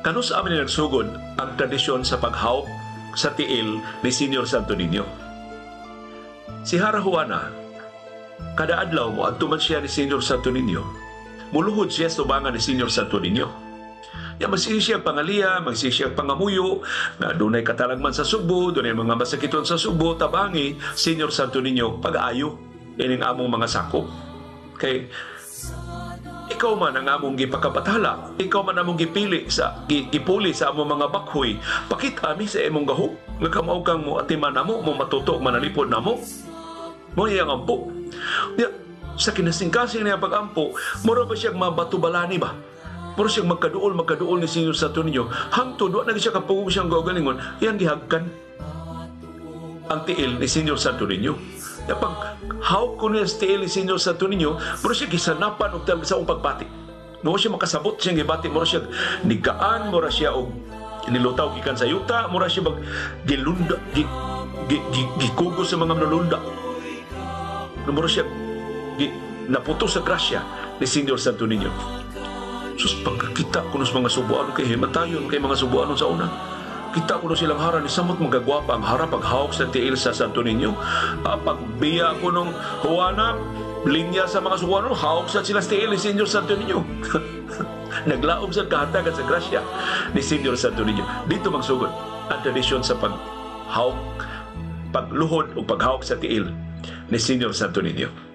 Kanus-a man ni nagsugod ang tradisyon sa paghawk sa tiil ni Senior Santo Niño? Si Hara Juana, kada adlaw moadto man siya ni Senior Santo Niño. Muluhod siya sa tubangan ni Senior Santo Niño. Ya, magsige siya pangaliya, magsige siya pangamuyo, na dunay katalagman sa Sugbo, dunay mga masakiton sa Sugbo, tabangi, Senior Santo Niño, pag-ayo ining among mga sakop. Kay ikaw man ang among gipakabathala, ikaw man among gipili sa gipuli sa among mga bakhoy, pakita mi sa imong gahom, nga kamao kang mo atiman namo, mo matuto manalipod namo. Mo iyang ampo. Ya, sa kinasingkasing niya pag-ampo, mura ba siyang mabatubalani ba? Mura siyang magkaduol, magkaduol ni Senior Santo Niño. Hangtod, wa na siya kapugong siyang gagalingon, iyang gihagkan ang tiil ni Senior Santo Niño. Ya, pag hawak ko niya sa tiil ni Senior Santo Niño, mura siya gisanapan og sa akong pagbati. No siya makasabot siyang gibati, mura siya nigaan, mura siya og nilutaw gikan sa yuta, mura siya mag gilunda, gikugo sa mga manulunda. No, mura siya naputo sa grasya ni Senior Santo Niño. Sus, pagkakita ko sa mga Sugboanon, kay himatayon kay mga Sugboanon sa una. Kita ko no silang hara ni samot magagwapa ang hara paghawak sa tiil sa Santo Niño. Pagbiya ko nung Juana, linya sa mga Sugboanon, hawak sa sila sa tiil ni Senior Santo Niño. Naglaom sa kahatagan sa grasya ni Senior Santo Niño. Dito magsugod ang tradisyon sa paghawak, pagluhod o paghawak sa tiil ni Senior Santo Niño.